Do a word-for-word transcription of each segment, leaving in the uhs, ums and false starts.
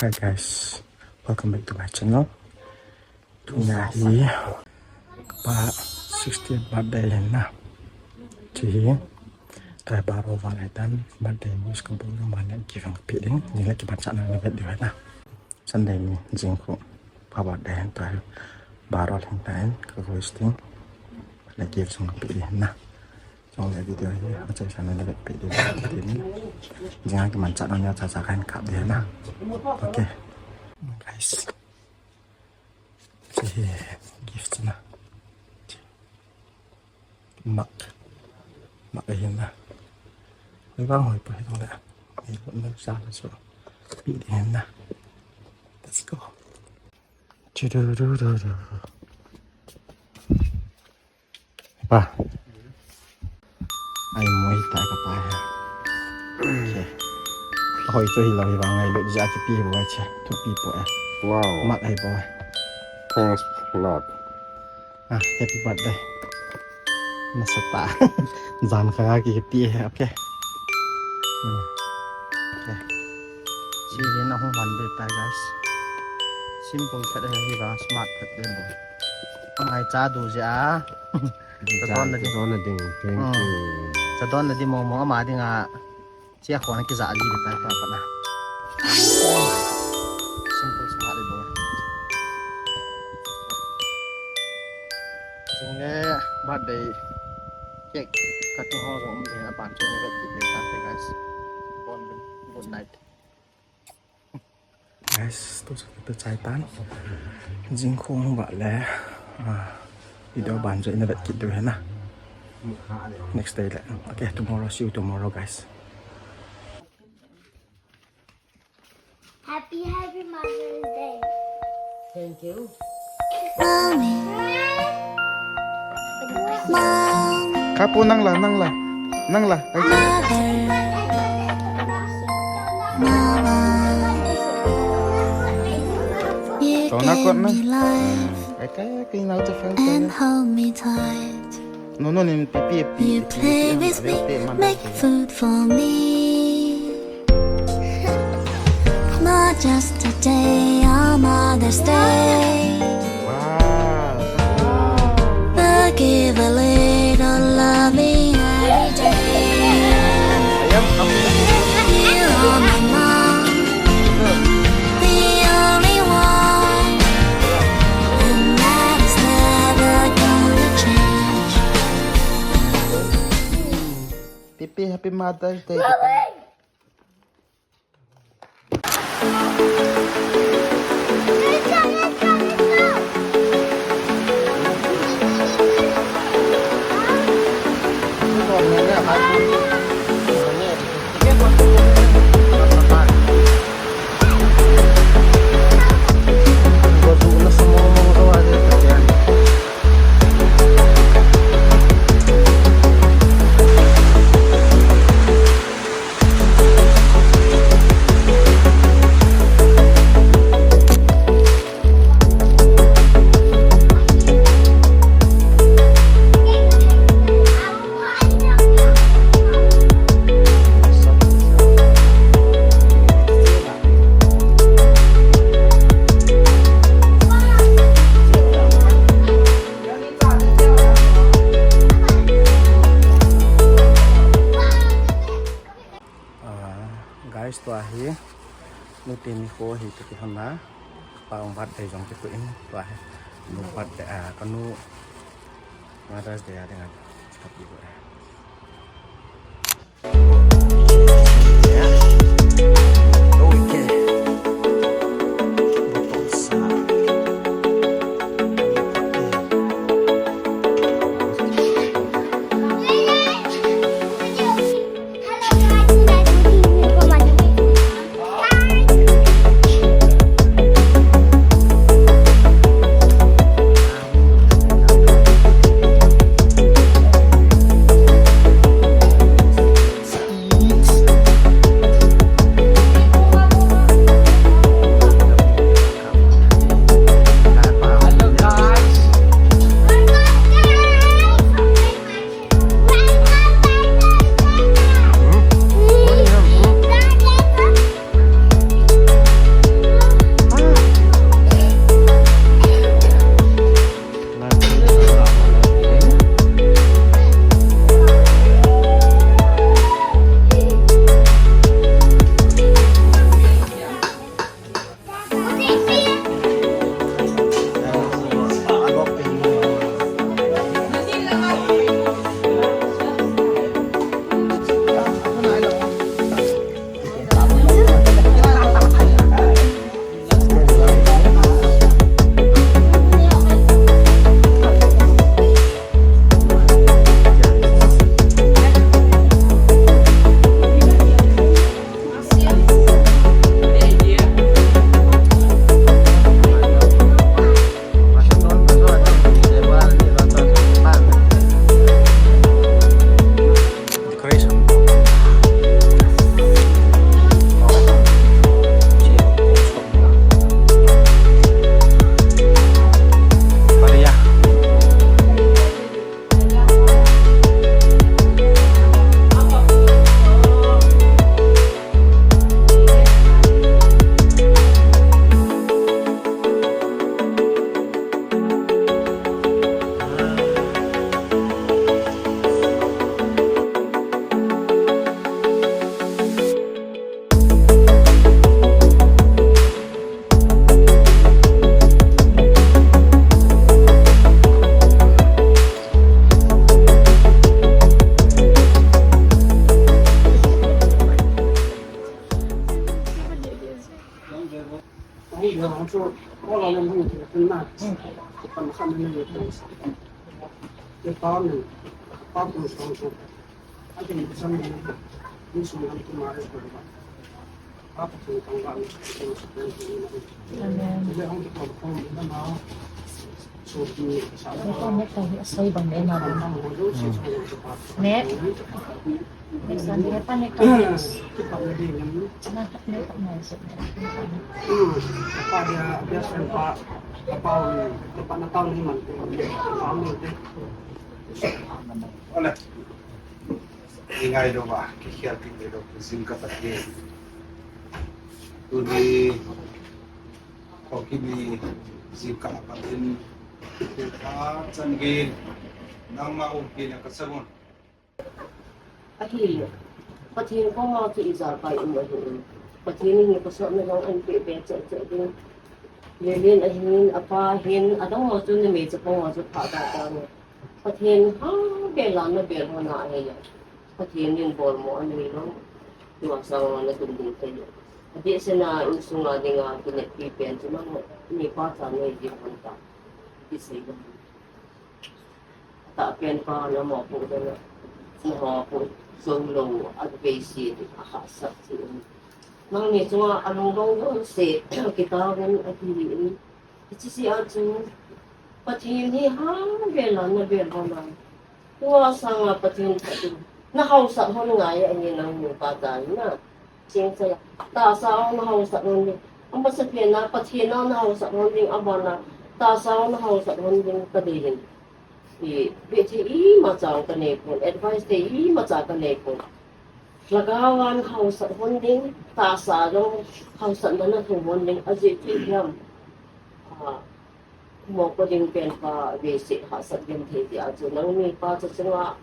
Hi guys, welcome back to my channel. Tunia hi kapa sixtieth birthday ahin na. Hiche hi tua hi baro val ahitan, birthday wish kabol ding, aman le gift kapeh ding, jing le kimanchah na vet diu ahi na. Sunday ni jing khu kapa birthday ahin, tua hi baro lhing tan ka wish ding, le gift jong kapeh ding ahi na. Chule video hi achaina le vetpeh ding ahi. Jing a kimanchah na neocha cha kahin kap ding ahi na. Okay. Guys. Hiche hi gift na. Mug. Mug ahin na. Hoi vang hoi poi hile. Ei lo na sa la so. Peh ding ahi na. Let's go. Chu du du du du. Pa. Ai, moi ta kapa hi. Okay. Hoi chu hilou hi vang ngailut jeh a kipe bou ahi che. Thupi poi. Wow. Mug ahi bou. Thanks a lot. Ah, happy birthday. Nasatah a. Jan khat a kipe hi, okay. Hmm. Okay. Hiche hi nahung hon be tai, guys. Simple khat ahi vang smart khat be bou. Angaicha du jeh a. Cha don na ding. Cha don na ding. Thank you. Cha don na ding mong mong ama dinga. Chia khon kijah ji le tai pa pa na. Simple smart le bou. Jing le birthday cake cutting ho jong um le aban chu le kit le tan te guys. Bon good night. Guys, tu chu tu chai tan. Jing khong ba le, ah, video ban chu ina vet kit diu ahi na. Next day le. Okay, tomorrow, see you tomorrow, guys. Happy, happy Mother's Day. Thank you. Mommy. Mommy. Kapu nang la, nang la. Nang la. Ai. Mother. Mama. You gave me life. Ai, kai, kai, nau cha fel. And hold me tight. No, no, no, pi, pi, pi, you pi, play pi, with pi, me, pi, man, make pi. Food for me. Not just today, on Mother's Day. Wow. But give a little loving every day. Ayan, ayan. You are my mom, the only one, and that is never gonna change. Pipi, happy Mother's Day. Ah, guys, tua hi, nu teni kho hi kati hon na, pa ong birthday jong kati in, tua hi, nu birthday, ah, kanu Mother's Day a dinga, kati ko. Amen. Next one, next one, next one. Ole. Ingailouva, kikhel kit lou, jingkah tah hi. Tuni, Kuki ni jingkah a pat in, achan gei, nangma umpi na kasah un. Ahi, Pathen koma chu ijakai um ahi. Pathen in pasal na jong an pe pe che che ding. Lelen ahin, apa hin, adang ma chu ni me che koma chu pha da ta ni. Pathen ha bel a na bel ho na ahi ya. Pathen in bol mo ani lo. Tua sa na tum ding te. Adi se na insung a ding a kinepi pen chu na ni pa cha ni di hon ta. Di se ding. Tahpen pa na mo pu de na. Na mo pu song lo a vei si di a ha sa si. Nangni chunga alung dong dong se kita ven a ti ni. Hiche si a chu Pathen hi ha bel a na bel ho na. Tua sanga Pathen pha tu. Na hausat hon ngai a ni nangni pa ta na. Cheng cha ya. Tahsa a na hausat hon ding. Amasa pia na Pathen a na hausat hon ding abana. Tahsa a na hausat hon ding ka dei hin. I, bit hi imacha ka nei pon. Advice te imacha ka nei pon. Lhagao a na hausat hon ding. Tahsa a hausat na na thum hon ding. Ajeh chu hiam. Ah, Mo ko ding pen pa vei se hahsat gim thei ti a chu nangni pa cha chunga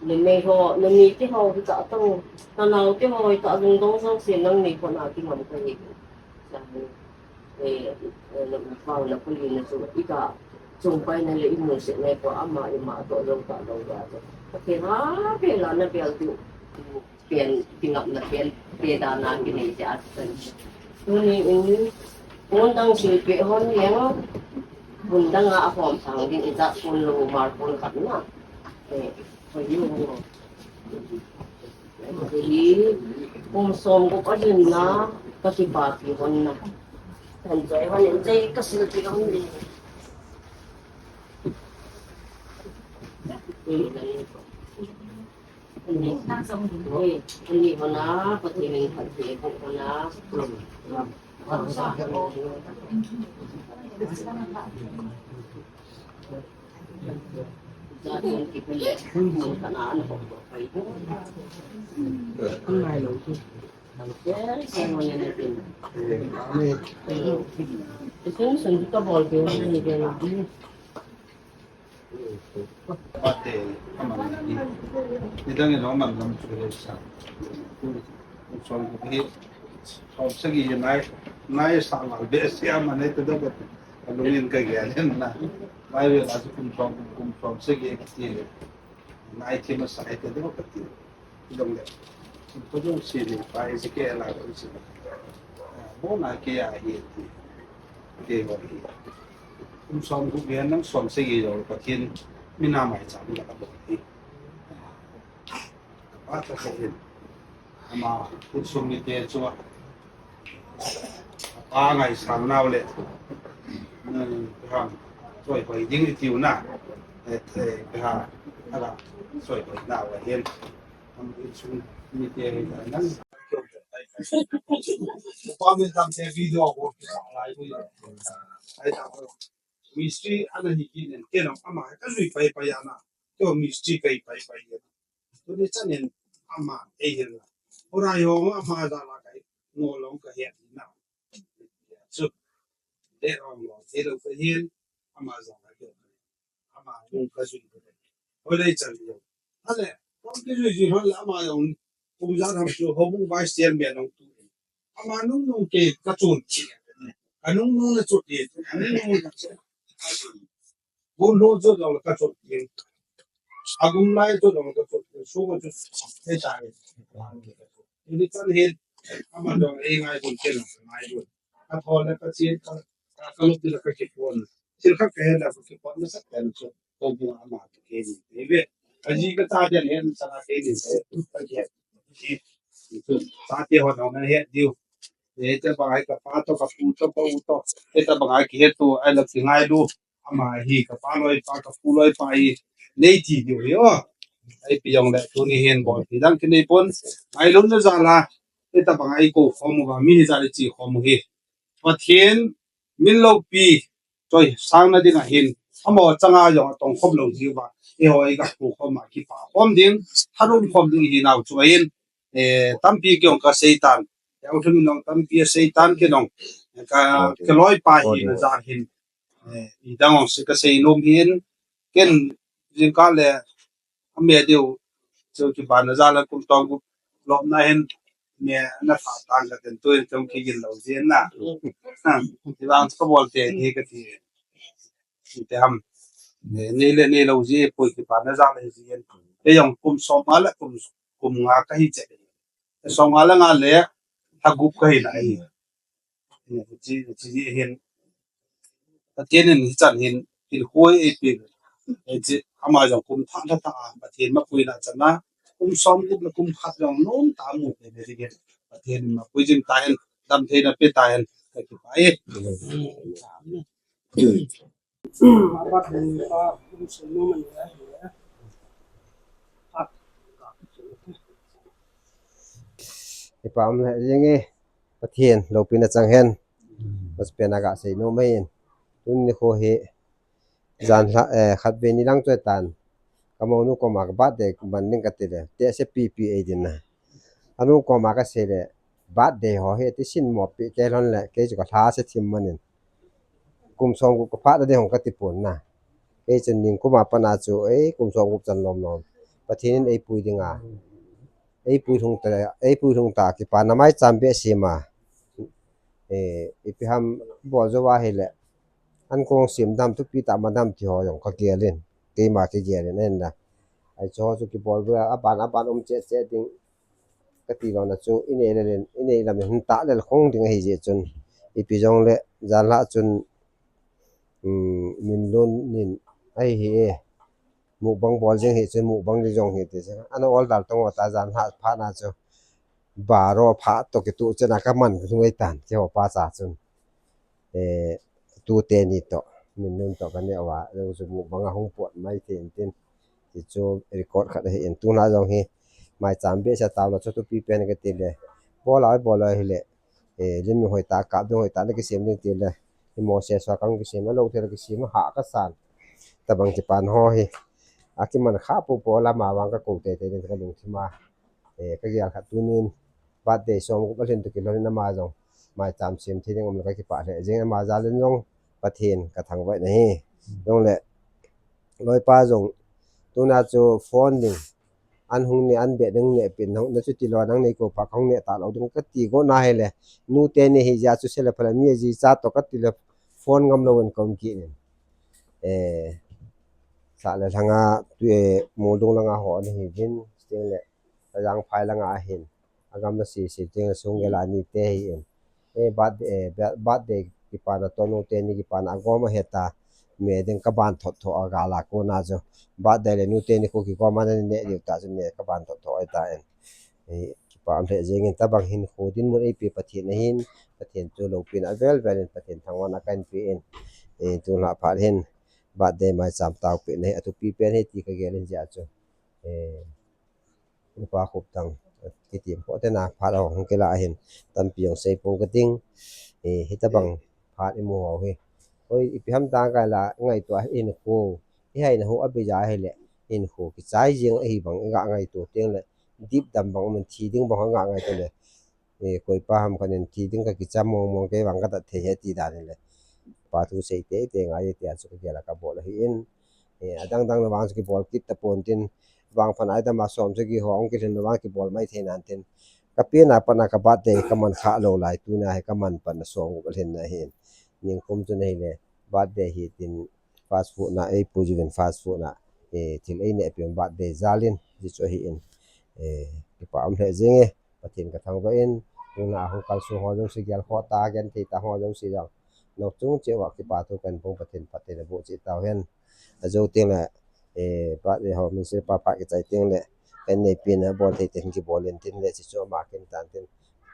numei ho, numei te ho hi ta tong, nanao te ho hi ta lungdong jong se nangni ko na ti ngam ka hi. Cha hi, eh, eh, na pa na kuli na chu i ka chung pai na le i mu se na ko ama i ma to jong ta jong ya chu. Ka ke ha pe la na bel tu. Pen, tingap na pen, pe da na ki nei ti a ti. Tuni in, pon dang sil pe hon leng, pon dang a hom thang ding i jat pon lo mar pon khat na. Eh, ko yu. Hi, kum som ko pa din na, ka ki pa pi hon na. Kan jai hon in jai ka sil pe hon ni. Ani, ani hona, Pathen in phatthei boh hona. Pate, aman ni. Nidang in aman lam chu le sa. Som hi, som sagi nai, nai sa mal be si aman nai te da ba. Alung in ka gel in na. Nai ve la kum som, kum som sagi ki ti le. Nai ti ma sa te da ba ti. Long le. Ko jong si ni pa Ezekiel a ko si. Mo na ke a hi ti. Ke ho hi. Kum som gup hihen lang som sagi jou Pathen mina maicham la ka bol hi. Pa ta ka hin. Ama insung mite chu. Pa ngaisang nau le. Ham. Choi hoi ding i tiu na. Eh, eh, ha. Ala. Choi hoi nau ahin. Am insung mite hi nang. Pa min tam te video ko. Ai ta ko. Mistri ana hi kin en ken ama ka lui pai pai ana. To mistri kai pai pai. To ni chan en ama ei hin la. Ora yo ama da la kai. No long ka he na. Chu. De ong lo. Te lo ka hin ama da la kai. Ama nung ka jui ko. Hoi lai chan yo. Ale, kong ki jui jui hon la ama yong. Kum ja tham chu ho bu vice chairman nong tu. Ama nung nung ke ka chun chi. Ka nung nung na chu ti. Ka nung nung na chu. Bun lo chu lo ka chu ti. Agum lai chu lo ka chu ti. Su ka chu. Te ta. Ni chan hin. Ama dong ei ngai bun ken ngai bun. Ka thole ka chi ka ka lu ti la ka ki pon. Thil khat ka he la ka ki pon na sa ka na chu. Ko bu ama ka ke ni. Ni ve. Ka ji ka ta den hen sa ka ke ni. Ka ke. Chi. Sa te ho na na he diu. E te ba ai ka pa to ka pu to ka u to. E ta ba ai ki he tu ai la ki ngai lu. Ama hi ka pa loi pa ka pu loi pa hi. Nei ti diu hi o. Ai pi jong le tu ni hen bol ti dang ki nei pon. Ai lum na za la. E ta ba ai ko khom ba mi hi za le chi khom hi. Pathen min loupi choi sangna ding ahin, amaho changa jong atong khom lou jiuva, eiho i ga pu khom a kipa khom ding, thanom khom ding hi nau chu ahin, eh, tampi kei jong ka seitan, eh, u thum in jong tampi a seitan kei jong, ka, ka loipa hina jal hin, eh, i dang jong se ka seinom hin, ken jingkah le, a me diu, chu kibana jal a kum tong gup lopna hin, me na pha tang ka ten tu in chong kigin lou jin na. Ha, ti vang ka bol te ni ka ti. Ti te ham. Ni, ni le ni lou ji, pui kibana jal a ji in. Te jong kum som nga le kum, kum nga ka hi che. Te som nga le nga le, tha gup ka hi na hi. Ni, chi, chi ji hin. Pathen in hichan hin, hin hoi eipe. Hiche, ama jong kum thah thah thah a, Pathen mapuina chan a, kum som gup le kum khat jong nom tah a mu pe ve ding hin. Pathen in mapui jing tahen, damtheina pe tahen, ka kipah e. Kipa um le jing e, Pathen loupina chang hen. Mas pe na ka seinom ahin. Tuni nikho hi, jan lha, eh, khat ve ni lang choi tan. Ka monu koma ka birthday man ding ka ti le. Te se pi pi ei din na. Anu koma ka sei le. Birthday ho hi ti sin mo pi ke lon le. Kei chu ka lha se thim manin. Kum som gup ka phat na ding hong ka ti pon na. Kei chun ning kum a pat na chu, eh, kum som gup chan lom lom. Pathen in ei pui ding a. Ei pui lhung ta, ei pui lhung ta kipa na mai cham be sima. Eh, ipi ham bol jo va hi le. An kong sim dam tu pi ta ma dam ti ho jong ka gel in. Keima ki gel in en da. Ai cho chu kibol bu a ban a ban um che che ding. Ka ti lo na chu i nei le len, i nei lam hin ta le khong ding ahi je chun. Ipi jong le jan lha chun, um, min lun nin ahi hi e. Mukbang bol jeng hi chun mukbang ding jong hi ti chun. Ana order tong ta jan lha phat na chu. Baro phat to kitu chun a ka man ka thung ei tan. Keiho pa cha chun. Eh, tute ni to. Min nun to ka neh uva. Jong chu mukbang a hung pot mai thei in tin. Ti chu record khat ahi in. Tuna jong hi. Mai cham be sa tau lo chu tu pi pen ka ti le. Bol ai bol ai hi le. Eh, lim hoi ta, kap ding hoi ta na kisem ding ti le. Hi mo se so kang kisem, a lo thei kisem, ha ka san. Tabang kipan ho hi. A kiman kha po po la ma vang ka ko te te ka lungthim a. Eh, ka gel khat tunin. Birthday som gup a lhin tu kilhon in ama jong. Mai cham sem thei ding um le ka kipah le. Jing ama jal in jong Pathen ka thangvah na hi. Jong le. Loipa jong. Tuna chu phone ding. An hung ne, an be ding ne pin, hung na chu ti lo, nang nei ko pa, ka hung ne ta lo ding ka ti go na hi le. Nu te ni hi ja chu se le phala mi ji cha to ka ti le phone ngam lo in ka um kit in. Eh, sa le lhanga, tu e, Muldung langa ho ni hi vin, sting le, Rajang phai langa hin. A gam na si si, sting le sung gel a ni te hi in. Eh, birth-, eh, bir-, birthday kipana tonu te ni kipana a gom a heta. Me ding ka ban thot thot a gala ko na chu. Birthday le nu te ni ko kigom a na ne diu ta chu ne ka ban thot thot a ta en. Eh, kipa um le jeng in tabang hin khu din mun ei pe Pathen ahin. Pathen chu loupina vel vel in Pathen thangvahna kan pe in. Eh, tu la phat hin. Birthday mai cham tau pe ne. A tu pi pen hi ti ka gel in ja chu. Eh, Upa Khuptang, kitim po te na phat ho hung kila ahin, tampi jong sei pong ka ting, eh, hitabang phat i mu ho hi. Oi, ipi ham tang kai la, ngaito a hin khu, i hai na hu a bi ja hi le, hin khu, kichai jing ahi bang, i ga ngaito teng le, dip dam bang, um thi ding bang, ga ngaito le, eh, koi pa ham khan in thi ding ka kicha mong mong kei vang ka tat thei he ti dan le. Pa thu sei te te ngai te a chu ka gel a ka bol ahi in. Eh, adang dang na vang chu kibol kit ta pon tin vang phan ai dam a som chu ki ho ong ki lhin na vang kibol mai thei nan tin. Ka pi na pa na ka birthday ka man kha lo lai tu na he ka man pa na som ka lhin na hin. Ning kum chu nei le birthday hi tin fast food na ei pu ju vin fast food na, eh, thil ei ne pi birthday jal in ji chu ahi in. Eh, kipa um le jing e. Pathen ka thangvah in, Tuna hung kalsong ho jouse, gel ho ta, genthei ta ho jouse jong, nao chung cheh uva kipa thu kahin phong, Pathen phatthei naboh cheh tauhen. Ajo tengle, eh, pa, eh, ho, minister pa, pa kichai tengle, kahin neipen a bol thei teng kibol in tin le, chuchu ama kin tan tin,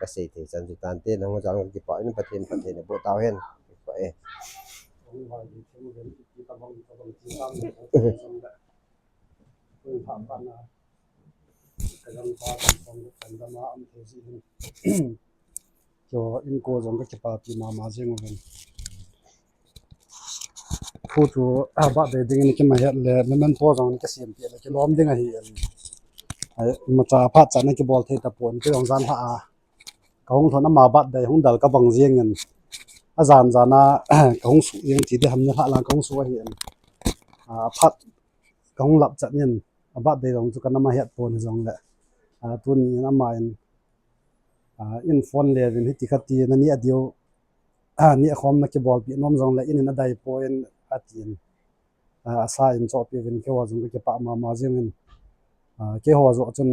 kasei thei chan chu tan tin, nangho jong kipa in Pathen phatthei naboh tauhen. Kipa e. Keiho inko jong kakipapi mama jeng uvin. Thu chu, ah, birthday dingin kimahet le, memento jong kisempeh le, kilom ding ahi in. Ai, imacha phat chan a kibol thei tapon, kei jong jan lhah a kahung lhon, ama birthday hung dal kabang jengin. Ajan jan a kahung suh jeng ti ding ham nilhah lang kahung suh ahi in. Ah, phat kahung lap chan in, a birthday jong chu kana mahet pon hijongle, ah, tuni in ama in, ah, in phone le uvin hiti khat ti, nani adiu, ah, neh khom nakibolpeh nom jongle in in adai poi in atin, ah, asa in chohpeh uvin, keiho jong kakipah mama jengin, ah, keiho joh chun,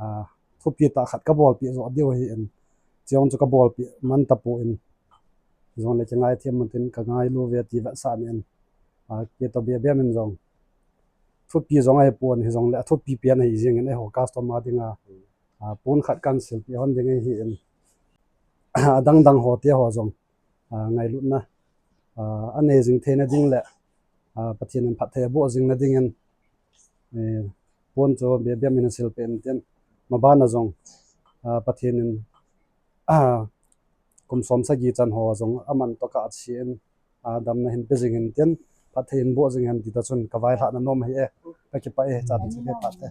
ah, thupi tah khat kabolpeh joh diu ahi in, chujong chu kabolpeh man tapon, jongle kingaithem un tin, kangailu ve ti vetsah in, ah, kei toh Bebem in jong thupi jong ahipon hijongle, athupi pen ahi jengin, eiho customer dinga, ah, pon khat kahin silpeh hon ding ahi in, adang dang ho te ho jong, ah, ngailutna, ah, anei jing theina ding le, ah, Pathen in phatthei aboh jingna dingin, eh, pon chu Bebem in asilpeh in tin, maban a jong, ah, Pathen in, ah, kum som sagi chan ho jong aman toh kah a che in, ah, damna hin pe jing in tin, phatthei hin boh jing hen ti ta chun kavailhahna nom ahi e. Kakipah e, chan chu kipah e.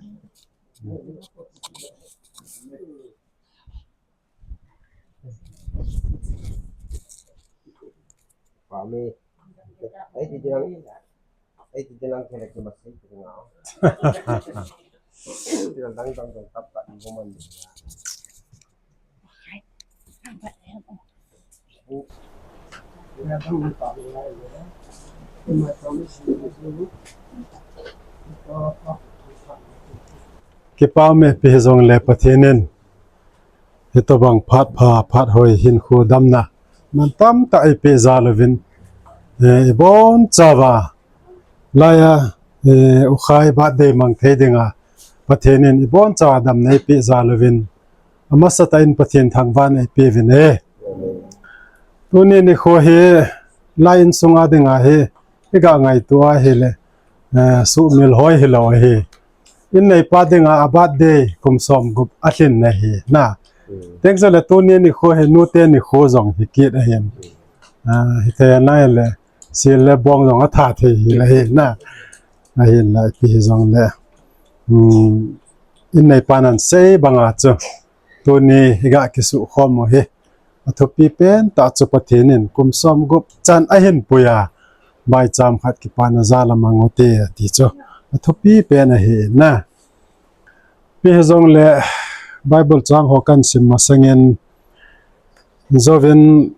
Kipah me, ipi hijongle Pathen in hitobang phat pha, phat hoi, hinkho damna mantam tah eipeh jal uvin, eh, ibonchauva laiya, eh, U Khai birthday mang thei dinga Pathen in ibonchauva damna eipeh jal uvin, amasatah in Pathen thangvahna eipeuvin e. Tuni nikho hi lai insunga dinga hi iga ngaito ahile, eh, suhmil hoi hilou ahi. In neipa dinga a birthday kum som gup alhin na hi na. Teng chule tuni nikho hi nute nikho jong hi kit ahin. Ah, hithei nai le, sil le bong jong atha thei hi la hi na. Ahinla ipi hijongle, um, in neipan ahin sei banga chu, tuni iga kisukhom u hi athupi pen tah chu Pathen in kum som gup chan ahin puiya, baicham khat kipana jal a mang u hite ati chu athupi pen ahi na. Ipi hijongle Bible chang ho kahin sim masangin, Job in,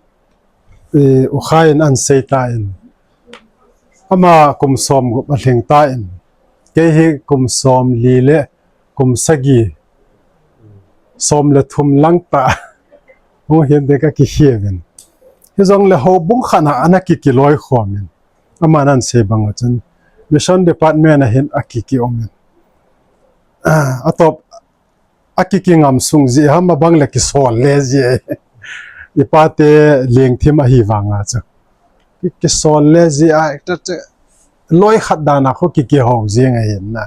eh, U Khai in ahin sei tan, ama kum som gup alhing tan, kei hi kum som li le kum sagi, som le thum lang tah hung hin ding kakikhe uvin. Hijongle houbung khat a ana kikiloi khom in, aman ahin sei banga chun mission department a hin akiki um in. Ah, atop akiki ngam sung jeh ham, abang le kisol le jeh. Ipa te lengthim ahi vanga chu. Ki, kisol le jeh a, ta, ta, loi khat dan a khu kiki hou jing ahin na.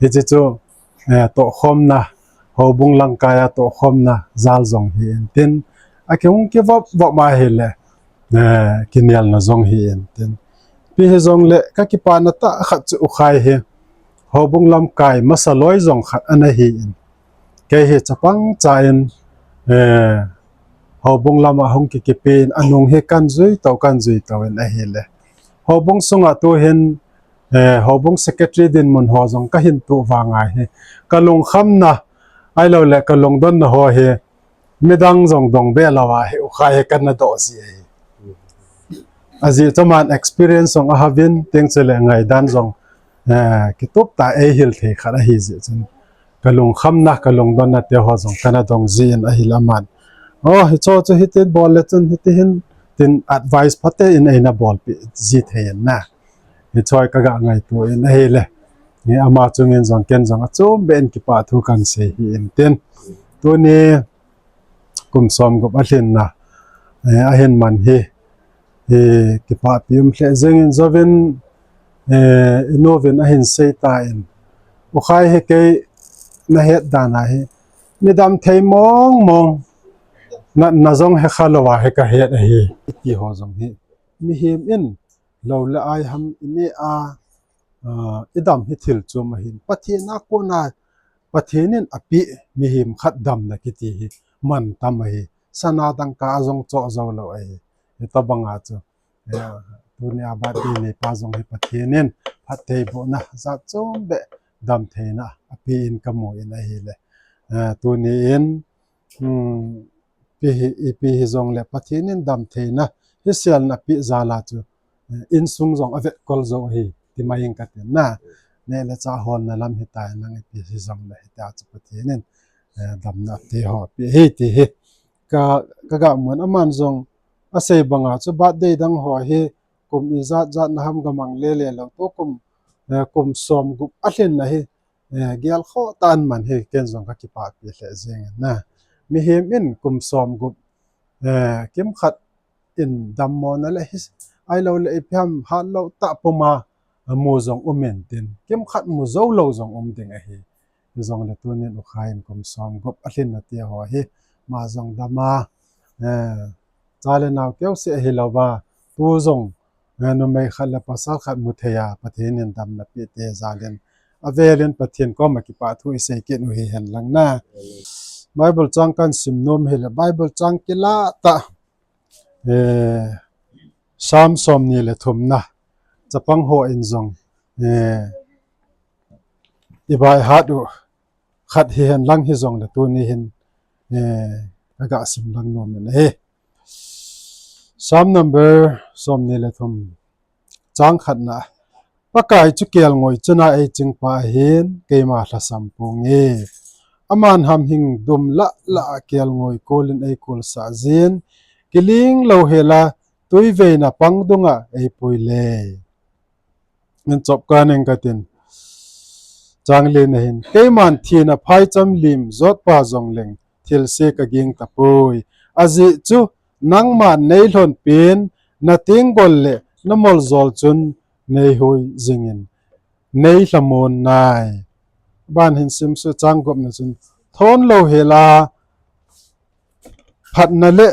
Hiche chu, eh, tohkhomna, houbung lamkai a tohkhomna jal jong hi in tin, akihung kivop vop ma ahile, eh, kinelna jong hi in tin. Ipi hijongle kakipana tah khat chu U Khai hi houbung lamkai masa loi jong khat ana hi in. Kei hi chapang cha in, eh, houbung lama hung kikipe in, anung hi kahin jui to, kahin jui to in ahile. Houbung sunga tuhin, eh, houbung secretary dinmun ho jong kahin toh vanga hi, kalungkhamna, ahilouleh kalungdonna ho hi, midang jong dong be louva hi U Khai hi kana doh ji ahi. Ajeh chu aman experience jong ahauvin, teng chule ngaidan jong, eh, kitup tah a eihil thei khat ahi jeh chun, kalungkhamna, kalungdonna te ho jong kana dong ji in ahile aman Oh, hicho chu hitin bol le chun hiti hin tin advice phaten eina bolpeh ji thei in na. Hicho hi kaga ngaito in ahile. Hi ama chungin jong ken jong achom beh in kipah thu kahin sei hi in tin. Tuni kum som gup alhinna, eh, ahin man hi, hi kipahpi um lheh jengin jouvin, eh, inu vin ahin sei tan. U Khai hi kei nahet dan a hi, midam thei mong mong, na, na jong hekha lou a hi kahet ahi. Iti ho jong hi, mihem in lou le ai ham inei a, ah, idam hi thil chom ahin. Pathen a kona, Pathen in apeh mihem khat damna kiti hi mantam ahi. Sana dangka a jong choh jou lou ahi. Hitobang a chu, eh, tuni a birthday neipa jong hi Pathen in phattheibohna jat chom beh damtheina apeh in kamu in ahile. Eh, tuni in, hmm, ipi hi, ipi hijongle Pathen in damtheina hiselna apeh jal a chu, eh, insung jong avetkol jou ahi, ti mai ing katin na. Neh le chah holna lam hitai lang ipi hijongle hitia chu Pathen in, eh, damna ati ho apeh ahi ti hi. Ka, kaga mun aman jong asei banga chu birthday dang ho hi kum ijat jat na ham gamang lele lou tukum, eh, kum som gup alhinna hi, eh, gel khoh tah in aman hi ken jong kakipahpi lheh jengin na. Mihem in kum som gup, eh, kimkhat in dammona le hi, ahilou le ipi ham hatlou tah puma, eh, mu jong um in tin. Kimkhat mu jou lou jong um ding ahi. Hijongle tunin U Khai in kum som gup alhinna ti ho hi, ama jong dam a, eh, cha le nao keuseh ahilouva, tu jong, eh, numei khat le pasal khat mu thei a, Pathen in damna apeh te jal in, avel in Pathen koma kipah thu isei kit u hihen lang na. Bible chang kahin sim nom hile, Bible chang kilah tah, eh, Psalm som ni le thumna, chapang hon jong, eh, ibaihat u khat hihen lang hijongle tuni hin, eh, kaga sim lang nom in ahi. Psalm number som ni le thum, chang khatna. Pakai chu kelngoi china eichingpa ahin, keima lhasam ponge. Aman hamhing dum lah lah a kelngoi kolin eikolsah jin, kiling louhel a tuiveina pang dunga eipui le. Nin chop kaning katin. Chang lina hin, keiman thina phaicham lim jotpa jongleng thilse kaging tapoi. Ajeh chu nangman neilhonpin, natenggol le namoljol chun neihui jingin, neilhamon nai. Aban hin simsuh chang gupna chun, thon louhel a phatna le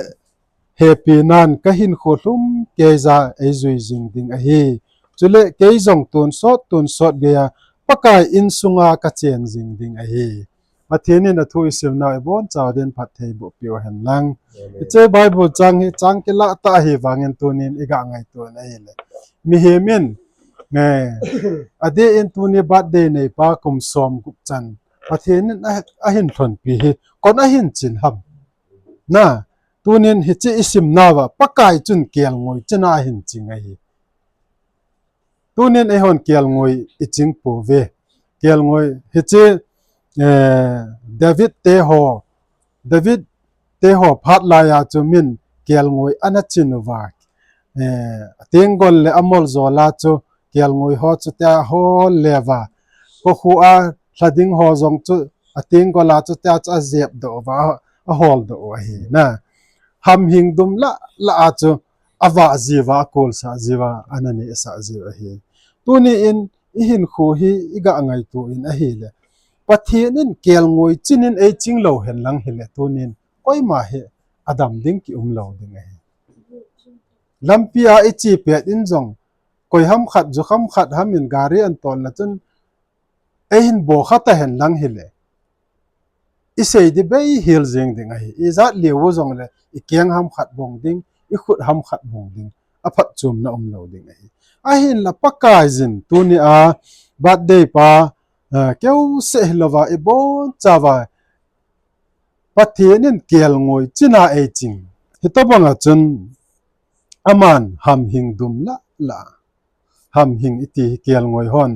hepinan kahinkho lhum keija eijui jing ding ahi. Chule kei jong tonsot tonsot geiya Pakai insunga kachen jing ding ahi. Pathen in athu isimnau ibonchauvin phattheiboh peh u hen lang. Amen. Hiche Bible chang hi chang kilah tah ahi vangin tunin iga ngaito in ahile, mihem in, eh, adeh in tuni birthday neipa kum som gup chan Pathen in a, ahin lhonpi hi koin ahin chin ham. Na, tunin hiche isimnauva Pakai chun kelngoi china ahin ching ahi. Tunin eihon kelngoi iching pouve. Kelngoi hiche, eh, David te ho, David te ho phat laiya chu min kelngoi ana chin uva, eh, atenggol le amoljol a chu kelngoi ho chu tia ahol le uva, kokhuh a lhading ho jong chu atenggol a chu tia chu ajep doh uva, ahol doh u ahi na. Hamhing dum lah lah a chu avah jiuva, akolsah jiuva, ana nehsah jiu ahi. Tuni in ihinkho hi iga ngaito in ahile, Pathen in kelngoi chinin eiching lou hen lang hile, tunin koima hi adam ding kium lou ding ahi. Lampia iche pet in jong, koi ham khat, ju ham khat ham in gari ahin tol na chun, eihin bokha ta hen lang hile, isei ding bei hel jeng ding ahi. Ijat leu jongle, ikeng ham khat bong ding, ikhut ham khat bong ding, aphatchomna umlou ding ahi. Ahinla Pakaiyin, tunia birthday pa, eh, keuseh hilouva, ibonchauva, Pathen in kelngoi china eiching. Hitobanga chun, aman hamhing dum lah lah. Hamhing iti hi kelngoi hon,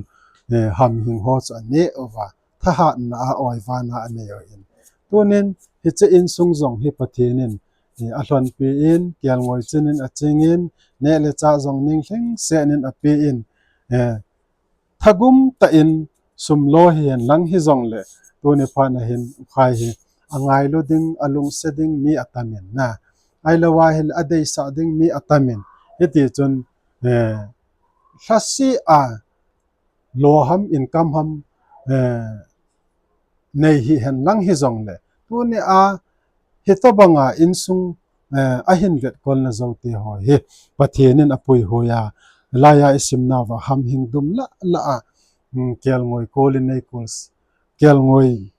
eh, hamhing ho chu aneh uva, thahatna a oivana anei u ahin. Tunin, hiche insung jong hi Pathen in, eh, alhonpi in, kelngoi chun in aching in, neh le chah jong ning lhingset in ape in, eh, thagum tah in sum lo hihen lang hijongle, tuni phat na hin ukhai hi angailu ding, alungse ding mi atam in na. Ahilou ahile adeisah ding mi atam in. Hiti chun, eh, lhase a, lo ham, income ham, eh, nei hihen lang hijongle, tuni a hitobanga insung, eh, ahin vetkolna jouse ho hi Pathen in apuihoi a, laiya isim nauva ham hing dum lah lah a, mm, kelngoi kol in nei kol s-, kelngoi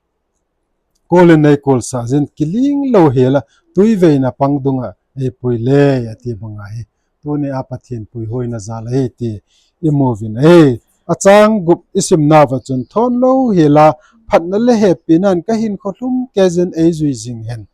kol in nei kolsa jin kiling lou hel a, tui veina pang dunga eipui le ati banga hi, tuni a Pathen puihoina jal ahi ti imu uvin ahi. Achang gup isim nauva chun, thon lou hel a phatna le hepina in kahinkho lhum kei jin eijui jing hen.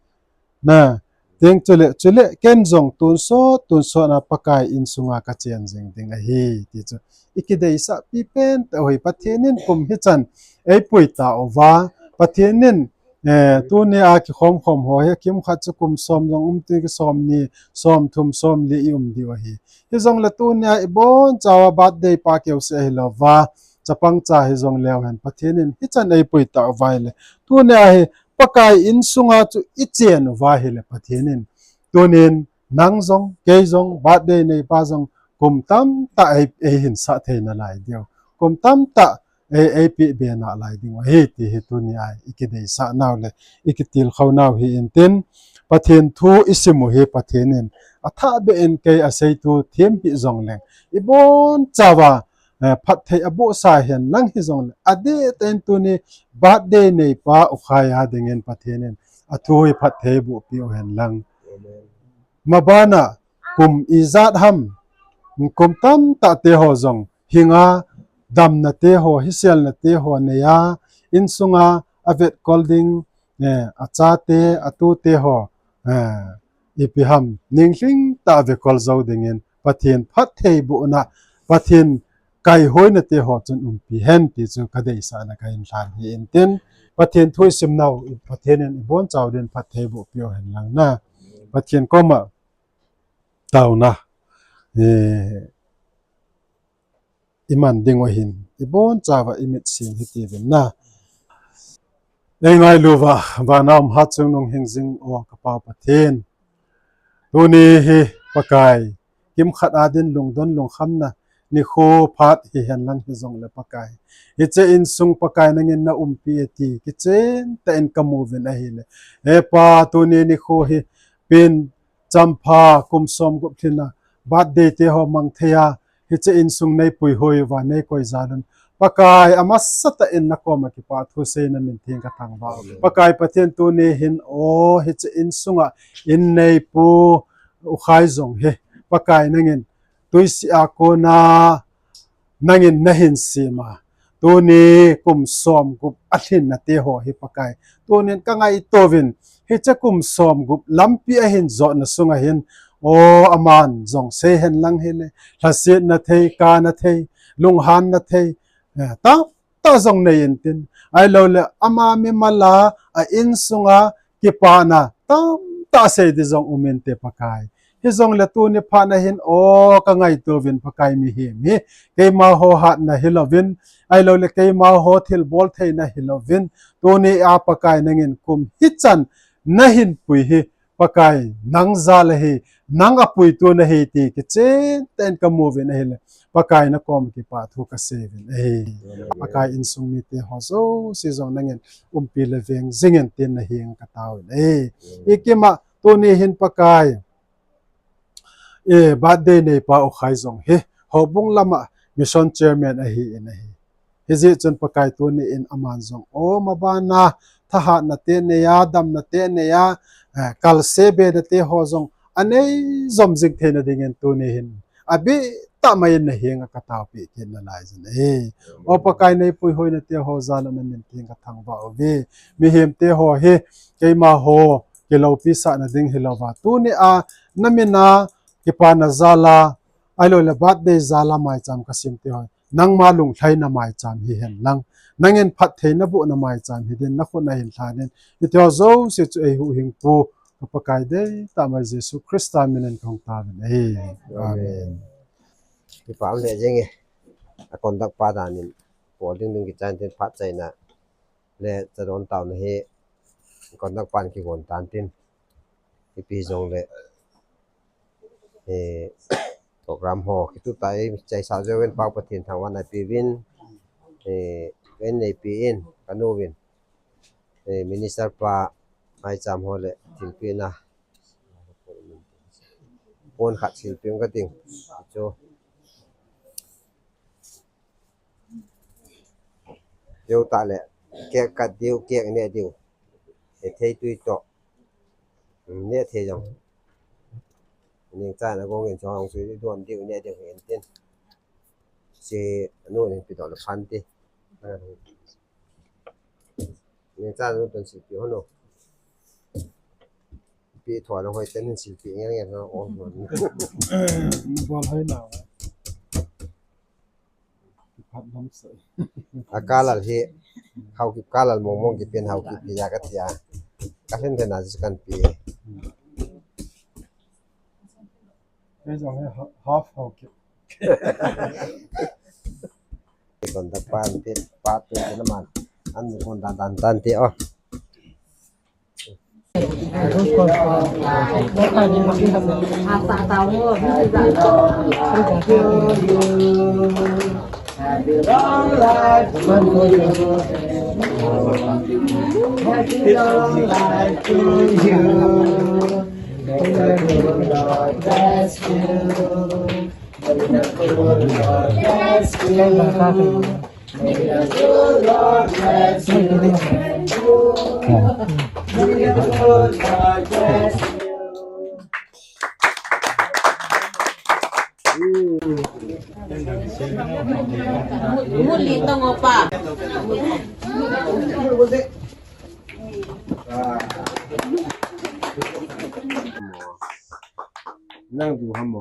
Na, teng chule, chule ken jong tonsot, tonsot a Pakai insunga kachen jing ding ahi, ti chu ikideisah pipen tah u hi. Pathen in kum hichan eipui tauva, Pathen in, eh, tuni a kikhom khom ho hi kimkhat chu kum som jong um ti, ki som ni, som thum, som li ium diu ahi. Hijongle tuni a ibon chauva birthday pa keuse ahilouva, chapang cha hijong leu hen, Pathen in hichan eipui tauva ahile, tuni a hi Pakai insunga chu ichen uva ahile, Pathen in tunin nang jong, kei jong, birthday neipa jong, kum tamtah ei, eihin sah thei nalai diu. Kum tamtah ei, eipeh be nalai ding ahi ti hi tuni a ikideisah nau le ikitilkhou nau hi intin, Pathen thu isim u hi Pathen in athah beh in kei aseitu them hih jongleng, ibon chauva, eh, phatthei abohsa hen lang hijongle, adeh tah in tuni birthday neipa ukhai a dingin Pathen in athu hi phatthei bohpeh u hen lang. Amen. Mabana kum ijat ham, kum tamtah te ho jong hinga damna te ho, hiselna te ho neiya, insunga avetkol ding, eh, achate, atute ho, eh, ipi ham, ninglhing tah a vetkol jou dingin, Pathen phattheibohna, Pathen kaihoina te ho chun umpi hen ti chu kadeisahna kahin lhan hi intin, Pathen thu isim nau, Pathen in ibon chauva din phattheiboh peh u hen lang na. Pathen koma taona, eh, iman ding u ahin, ibon chauva imit sing hiti uvin na. Eingailu uva, vana um hatchungnung hingjing o ka Pa Pathen, tuni hi Pakai kimkhat a din lungdon lungkhamna nikho phat hihen lang hijongle Pakai, hiche insung Pakai nangin naumpi e ti kichen tah in kamu uvin ahile, he Pa, tuni nikho hi pen champha kum som gup lhin a birthday te ho mang thei a, hiche insung neipuihoi uva neikoi jal un, Pakai, amasa tah in nakoma kipa thu seina min theng kathangvah u. Amen. Pakai Pathen, tuni hin o hiche insunga in neipu ukhai jong hi, Pakai, nangin tuisih a kona nangin nahin sem a, tuni kum som gup alhinna te ho hi Pakai, tunin kangaito uvin, hiche kum som gup lampi ahin jotna sunga hin, o, aman jong seihen lang hile, lhasetna thei, kana thei, lunghanna thei, eh, tamtah jong nei intin, ahilouleh ama mimal a, a insunga kipana tamtah sei ding jong um inte Pakai. Hijongle tuni phat na hin, o, kangaito uvin Pakai, mihem hi keimaho hatna hilouvin, ahilouleh keimaho thilbol theina hilouvin, tuni a Pakai nangin kum hichan nahin pui hi Pakai nang jal ahi, nang apuitu nahi ti kichen tah in kamu uvin ahile, Pakai nakoma kipa thu kasei uvin ahi. Amen. Pakai, insung mite ho jouse jong nangin umpi le veng jing in tin nahenga katao in ahi. Amen. Ikima tuni hin Pakai, eh, birthday neipa ukhai jong hi, houbung lama mission chairman ahin ahi. Hijeh chun Pakai, tuni in aman jong, o, mabana thahatna te neiya, damna te neiya, eh, kalse bena te ho jong anei jom jing theina dingin tuni hin abeh tah mai in nahenga kataopeh kit nalai jin ahi. O Pakai, neipuihoina te ho jal a namin theng kathangvah uve. Mihem te ho hi keimaho kiloupi sahna ding hilouva, tuni a namin a kipana jal a, ahilouleh birthday jal a maicham kasem te ho, nangma lunglhaina maicham hihen lang, nangin phattheina bohna maicham hidin, nakhut nahin lhanin, hitiho jouse chu eihuhhingpu, ka Pakai deitah mai Jesu Christa minin kahung taovin ahi. Amen. Kipa um lheh jenge. A conduct pa danin, pol ding ding kichai tin phat chaina le chadon taona hi conduct pan kigon tan tin. Ipi jongle, eh, program ho kituh tah in chaisa jouvin Pathen thangvahna peuvin, eh, ken neipen, kanu vin, eh, minister pa maicham ho le thilpehna pon khat thilpeh kating chu. Jou tah le, cake cut diu, cake neh diu. Hethei tui toh. Neh thei jong. Ningchan agong in chong sui don diu, neh diu hen tin. Che anu nin pedoh le phan ti. Ningchan anu tun silpeh hon o. Pi thua lo hoi ten silpeh ngen ngen lo o. Bol hoi na. Phat lam sai. A kalal hi, Haokip kalal mong mong kipen Haokip hi ja katia. Ka hen hen a ji kan pi. Kei jong hi ha-, half Haokip. Kon da pan te, pa te te naman. An kon dan dan dan te, oh. Happy long life to you. May the good Lord bless you. May the good Lord bless you. May the good Lord bless you. May the good Lord bless you. Muli tong opa. Nang du ham mo?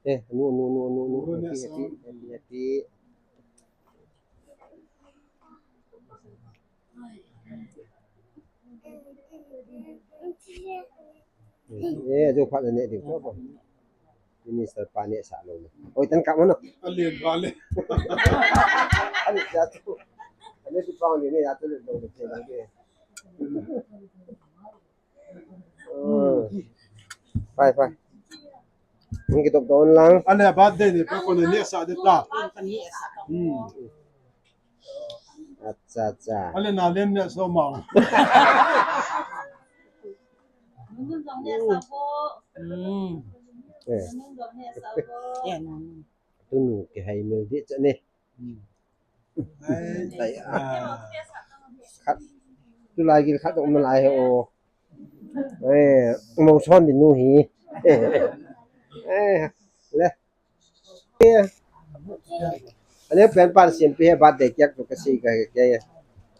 Eh, anu, anu, anu, anu, anu. Happy, happy, happy, happy. Eh, ajo phat na neh ding chu. Minister pa neh sah lou. Oi, tan kap mano. Ale, ale. Ale, ja tu. Ale tu pa ni ne, ja tu le lou le. Pai, pai. Hung kitop don lang. Ale birthday ni pa ko ni sa de ta. Hmm. Acha, acha. Ale na len ne so ma. Hmm. Eh. Tunu kihei mel di cha ni. Ai, ai, ah. Khat. Tulai gil khat um lai he o. Eh, mo son di nu hi. Eh, le. Eh. Ane pen pan sim pi he birthday cake tu kasi ka ke.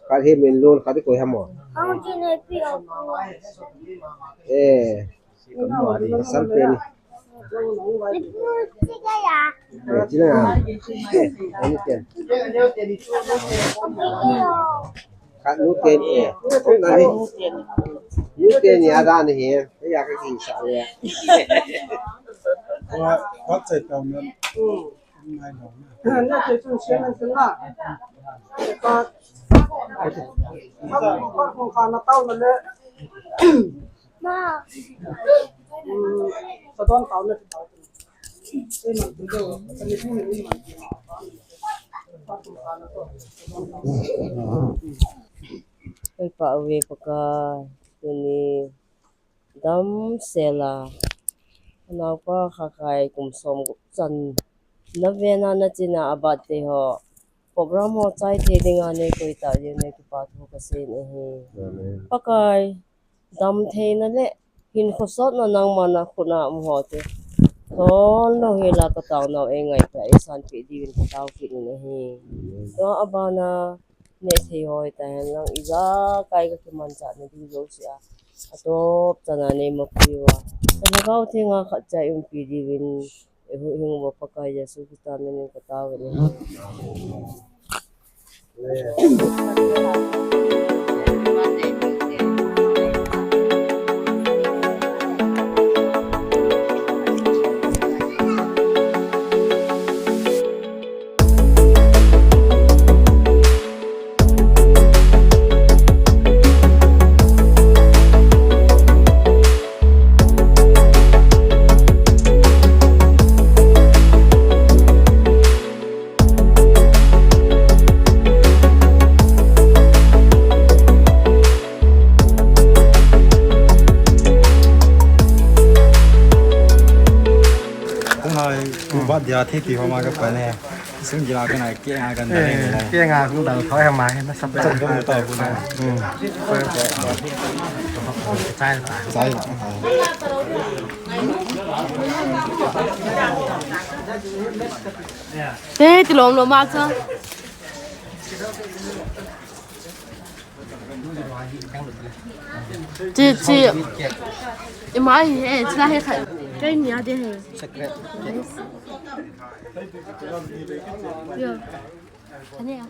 Khat hi min lun khat koi ham mo. Hong jin he pi o. Eh. Sal pen. Eh, tina. Eh, ani pen. Khat nu pen, eh. Khat nu pen. Nu pen ya da ni he. Ya ka ki sa le. Wa, wa sai ta na. Na te chun sian an chun na. Ka, ka, ka, ka na tau na le. Ma. Hmm, sa don tau na tau. Ei man tu do, ka ni tu ni man. Ka tu ka na to. Oi pa uve Pakai, tuni damsel a, naopa Khakhai kum som gup chan na vena na china a birthday ho program ho chai thei dinga nei koi ta jeh in nei kipa thu ka sei in ahi. Amen. Pakai, damtheina le hinkho sotna nangma na khut a um ho te Tol lo hela ka taonau eingaipeh a eisanpeh diuvin ka tao kit in ahi. Tua abana neh thei ho hita hen lang ijakai ka kimanchah na diu jouse a, atop chana neima pui uva, ka Lhagao Thenga khat cha eiumpi diuvin, eihuhhing uva Pakai Jesu Christa minin ka tao in ahi. Kung hai, kung bat dia thi ti ho ma ka pa ne. Sung jila ka nai ke nga kan da ne. Ke nga kung dal thoi ha ma na sa pa. Sa dum ta ku na. Hmm. Chai ta. Chai ta. Te, ti lom lom ma cha. Chi, chi. Ima hi, eh, chi la hi khai. Kai ni a de he. Secret. Yo. Ani a.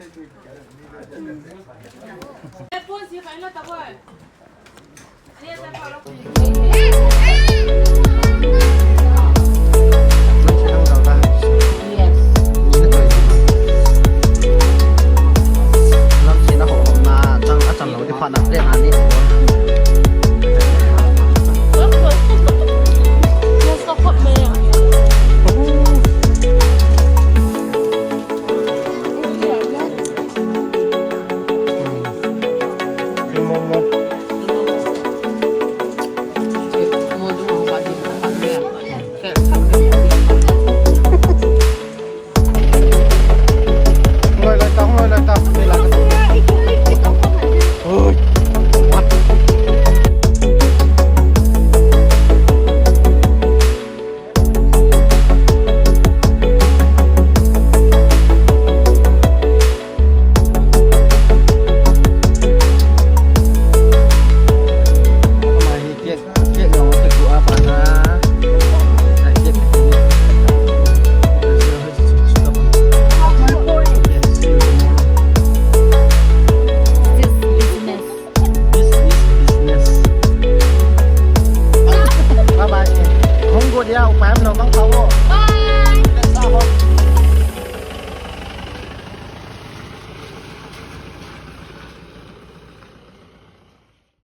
This is business. Bye bye. Hung go dia, upai am lo bang tao. Bye.